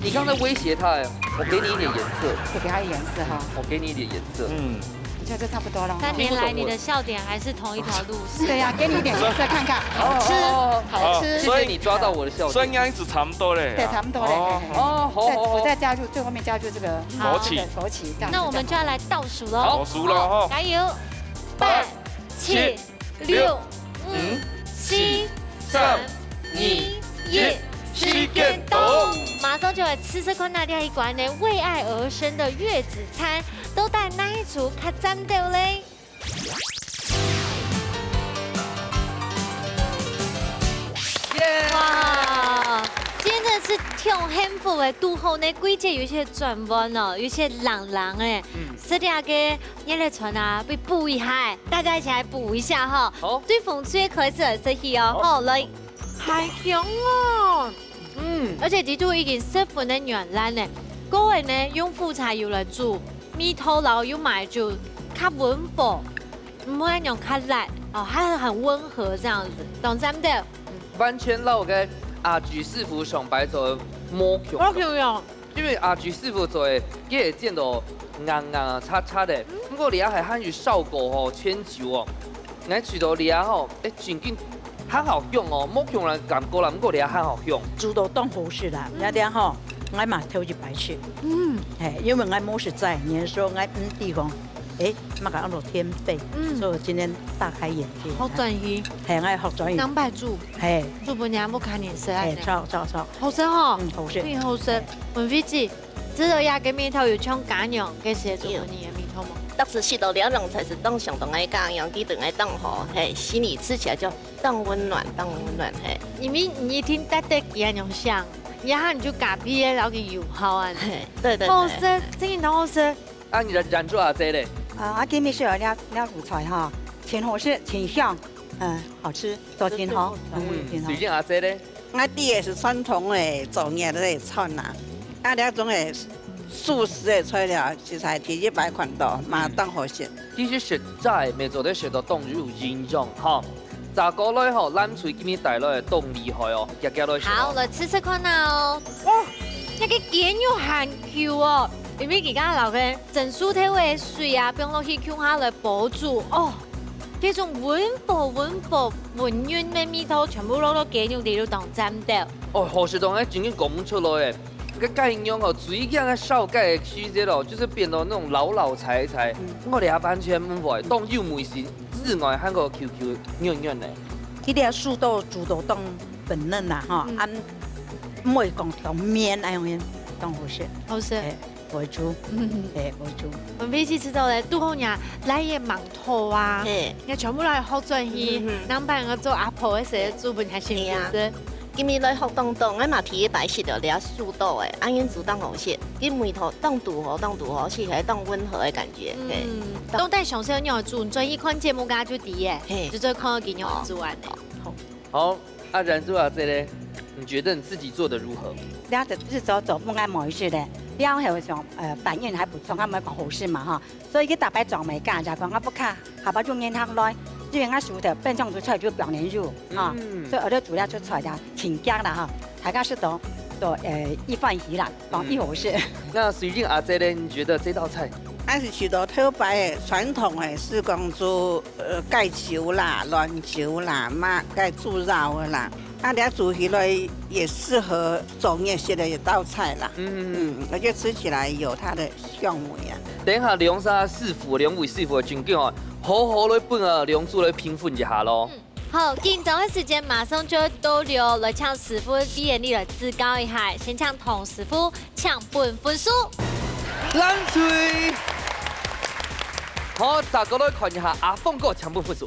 你剛剛在威脅他哎，我給你一點顏色。我給他一點顏色哈。我給你一點顏色。嗯。你觉得差不多了哈。三年来你的笑点还是同一条路线。对呀，给你一点颜色看看，好吃，哦，哦，哦，好吃。谢谢你抓到我的笑点。所以应该是差不多嘞。对，差不多嘞。哦，嘿，嘿，嘿。哦，好，对，好，好。我再加入，最后面加入这个，好。枸杞。这个枸杞，这样子。那我们就要来倒数喽。好，倒数了哈。加油！八、七、六、五、四、三、二、一，时间到。马上就来吃吃看，那另一款呢，为爱而生的月子餐，到底哪一组较赞斗嘞？耶！哇，今天真的是挺幸福的，肚后呢，季节有一些转弯哦，有一些冷冷哎，嗯。是这个 热热穿啊，被补一下，大家一起来补一下哈。好。对风吹开始来试起哦。好。好，来。好香哦。嗯。而且佢都已经十分的软烂呢，个人呢用苦茶油来煮，味道老有买就较温补，毋会让较辣哦，还很温和这样子，懂咱们的？完全老个阿菊师傅上白做魔球。魔球哟。 因为阿菊师傅做个，佢会煎到硬硬啊、脆脆个，毋过這下還有燒過吼，全熟哦。𠊎試到這下吼，哎，真經還好用哦，無用人感覺啦，毋過這下還好用。煮到當好食啦，嗯。那天吼，𠊎嘛頭一擺食。嗯。嘿，因為𠊎無食齋，人說𠊎毋知講，哎，麼个安到天貝，嗯。所以我今天大開眼界。好轉去。嘿，𠊎好轉去。兩擺煮。 嘿。煮分人屋下人食啊。嘿，著，著，著。好食吼。嗯，好食。真好食。嘿。文菲姐，知道這个味道有像家娘个時煮分你个味道無？當時食到這樣才是當想到𠊎家娘，佢對𠊎當好，嘿，心裡吃起來就當溫暖，當溫暖，嘿。因為你一定得得佢恁樣想，然後你就隔壁个，然後佢有好啊。嘿，對，對，對。好食，真个當好食。啊，你忍，忍住啊，這咧？啊，啊，今日係有這，這五菜哈，真好食，真香，嗯，好吃。 做真好，嗯，真好。水晶阿姐咧？𠊎煮个係傳統个作業个菜啦，啊，這種个素食个菜了，實在第一擺看到，嘛當好食。其實食齋乜做得食到當有營養哈。再過來吼，藍隊今日帶來个當厲害哦，遽遽來食哦。好，來試試看啊哦。哇，那个雞肉還Q哦，因為佢剛剛摎个蒸熟豆个水啊，放落去共下來煲煮哦。 這種溫補、溫補、溫潤个味道，全部落到雞肉裡肚當讚到。哦，好食到𠊎真經講毋出來誒。該雞肉哦，最近个燒雞个時節哦，就是變到那種老老柴柴。嗯。我這下完全毋會，當有味緒，之外還過Q Q軟軟个。佢這个素豆煮到當粉嫩啦，吼，嗯。啊，毋會講像綿恁樣，當好食。好食。嘿。 會煮，嗯。嘿，會煮。文菲姐知道咧，肚好人來也忙透啊，嘿。人全部來學轉去，嗯哼。人幫人做阿婆个時煮分人食，係啊。是不是？今日來學當多，𠊎嘛第一擺食到這素豆个，恁樣煮當好食，佢味道當拄好，當拄好，食起來當溫和个感覺，嘿。嗯，當。當帶上手仰仔煮，轉去看節目該就知咧，嘿。就做看到佢仰仔煮恁樣。好。 好，啊，然珠阿姐咧，你覺得你自己做得如何？這日子做毋愛無意思咧，了後想，呃，反應還不錯，還無講好食嘛哈，所以佢逐擺做毋會講，就講𠊎毋怕，下擺就迎客來，因為𠊎手頭平常煮菜就放點油哈，嗯。所以𠊎就煮了出菜了，真香啦哈，大家食到，都，呃，一歡喜啦，講一好食。嗯。那水晶阿姐咧，你覺得這道菜？還係食到頭擺个傳統个，係講做 呃，雞酒啦、卵酒啦，嘛，該豬肉个啦。啊，這煮起來也適合做夜市个一道菜啦。嗯。嗯，而且吃起來有它的香味啊。等一下，兩儕師傅，兩位師傅个經驗哦，好好來分啊，兩組來評分一下咯。嗯，好，緊張个時間馬上就會到了，來請師傅為𠊎俚來指教一下，先請唐師傅 請分分數。藍隊。好，再過來看一下阿峰哥請分分數。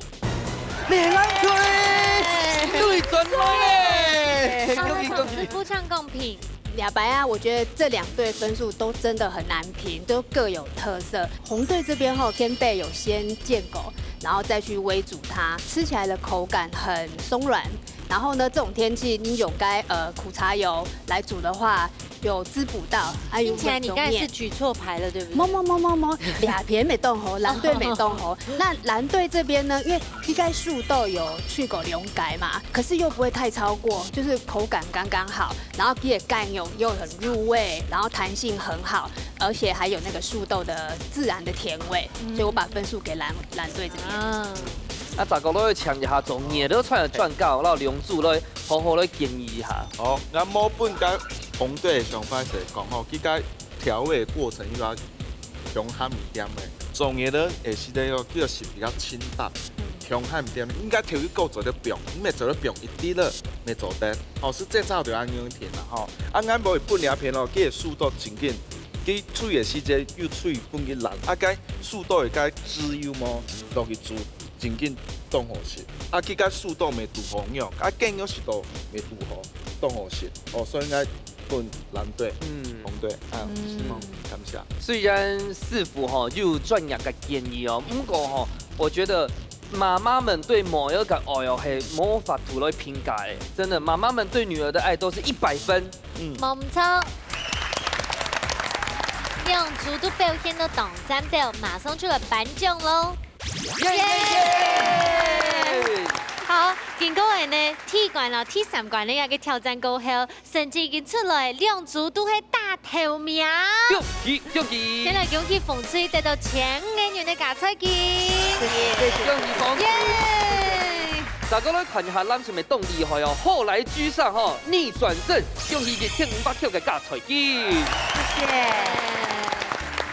你藍隊，耶！對轉來咧！好，恭喜，恭喜。唐師傅請公平。两白啊，我觉得这两队分数都真的很难评，都各有特色。红队这边吼，先备有先建构，然后再去煨煮它，吃起来的口感很松软。然后呢，这种天气你用该呃苦茶油来煮的话，有滋补到，还有听起来你刚才是举错牌了，对不对？么么么么么，两边没动吼，蓝队没动吼。那蓝队这边呢，因为应该树豆有去狗流感嘛，可是又不会太超过，就是口感刚刚好。 然后佢个干肉又很入味，然后弹性很好，而且还有那个树豆的自然的甜味，所以我把分数给蓝蓝队这边。啊，啊，再過來請一下專業个專家，然後兩組來好好來建議一下。好，𠊎無分个紅隊个想法係講吼，佢个調味過程又要用鹹一點个，專業个係个要叫食比較清淡。 香還毋對，應該調去夠做得放，毋係做得放一滴了，毋係做得。吼，係這隻就恁樣定啦吼。啊，𠊎無會分兩片咯，佢个樹豆正經，佢炊个時節又炊分佢爛，啊，該樹豆个該汁油麼落去煮，正經當好食。啊，佢个樹豆無堵好肉，啊，雞肉食到無堵好，當好食。哦，所以𠊎分藍隊，嗯，紅隊，啊，嗯，感謝。雖然師傅吼有專業个建議哦，毋過吼，我覺得 媽媽們對妹仔个愛哦，係無法度來評價个。真的，媽媽們對女兒的愛都是一百分。嗯，無錯。兩組都表現到當讚斗，馬上就來頒獎咯。耶！好，經過了呢，第一關咯，第三關呢，一個挑戰過後， 成績已經出來，兩組都係打頭名。恭喜恭喜！先來恭喜紅隊得到千五元个加菜金。謝謝，謝謝。恭喜紅隊！耶！大家來看一下藍隊个動力，還有後來居上哈，逆轉勝，恭喜一千五百塊个加菜金。謝謝。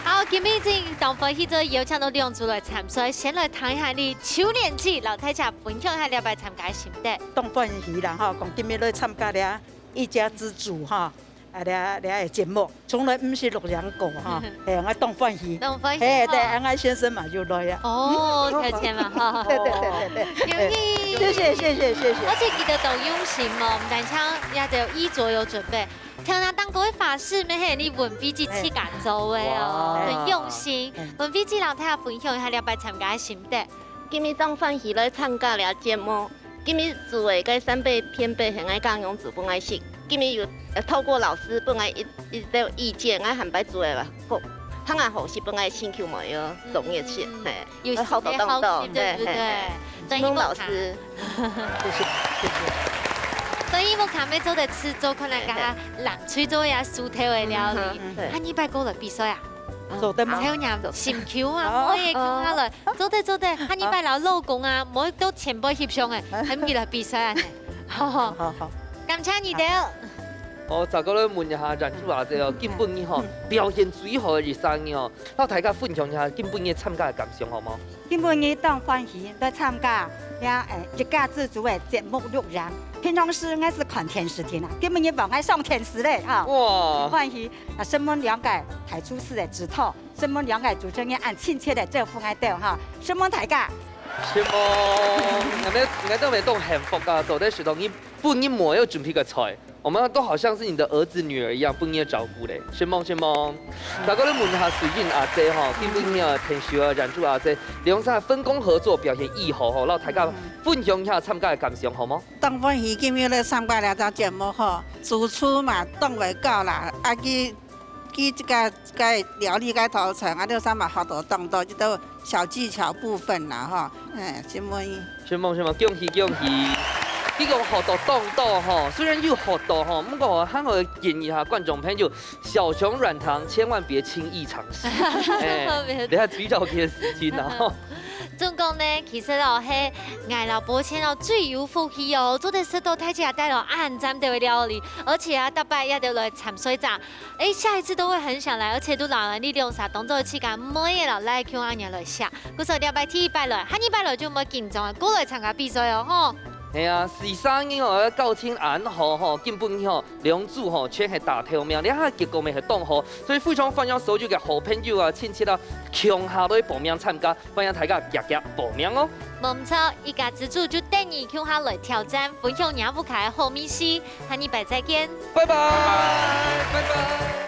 好，今日已經當歡喜，做邀請到兩組來參賽，先來談一下你舊年紀，摎大家分享一下這擺參加个心得。當歡喜啦哈，講今日來參加了。 一家之煮哈，啊，這這个節目從來毋識錄影過哈，嘿，𠊎當歡喜。當歡喜。嘿，對，恁𠊎先生嘛就來啊。哦，條件嘛哈。對對對對對。恭喜。謝謝謝謝謝謝。而且佢兜當用心哦，毋單淨也有衣著有準備，像那當多个花式，乜係你文飛姐自家做个哦，很用心。文飛姐摎大家分享一下這擺參加个心得。今日當歡喜來參加這節目。 今日煮个該三杯甜粄係𠊎家娘煮分𠊎食。今日有透過老師分𠊎一一兜意見，𠊎下擺煮个好，較𠊎好食分𠊎親舅妹有當熱情，嘿，有好多當多，對不對？所以老師，謝謝謝謝。所以我看要做得試做，看那個冷炊做呀，熟透个料理。對，下二擺過來比賽啊？ 做得嗎？還有娘心臼啊，哦，妹仔臼下來，做得做得，下二擺摎老公啊，妹仔到前輩翕相誒，喊佢來比賽啊。好好好，感謝你兜。哦，再過來問一下原主阿姊哦，今晡日吼表現最好个一儕哦，摎大家分享一下今晡日參加个感想好無？今晡日當歡喜來參加這誒一家之煮个節目錄影，平常時𠊎係看電視个啦，今晡日換𠊎上電視咧哈，哇，歡喜。 啊，承蒙兩個大廚師个指導，承蒙兩個主持人恁親切个招呼𠊎兜哈，承蒙大家。承蒙，𠊎兜𠊎兜乜當幸福啊，做得食到你分你妹仔準備个菜，我們都好像是你的兒子女兒一樣分你照顧咧，承蒙承蒙。再過來問一下水英阿姊吼，今晡日啊，天秀啊，原主阿姊，兩儕分工合作，表現異好吼，摎大家分享一下參加个感想好無？當歡喜今日來參加這隻節目吼，主廚嘛當會教啦，啊佢 佢這個个料理个頭前，啊，你上嘛學到當多，這兜小技巧部分啦，吼，哎，承蒙。承蒙承蒙，恭喜恭喜！你講學到當多吼，雖然有學到吼，毋過還愛建議下觀眾朋友，小熊軟糖千萬別輕易嘗試，哎，等下嘴角甜事情啊。總講呢，其實哦，係𠊎摎寶千哦最有福氣哦，做得食到大自家帶來恁讚个料理，而且啊，逐擺也都來參賽者。 誒，下一次都會很想來，而且都摎你兩儕當做自家妹仔摎倈仔共下來食。故所這擺第一擺來，下二擺來就毋會緊張，過來參加比賽哦，吼。係啊，四三年哦，搞清安好吼，根本吼兩組吼全係大頭名，這下結果乜係當好，所以非常歡迎所有个好朋友啊、親戚啊，共下來報名參加，歡迎大家遽遽報名哦。無毋著，一家之煮就等你共下來挑戰，分享若屋下个好味緒。下禮拜再見。拜拜，拜拜。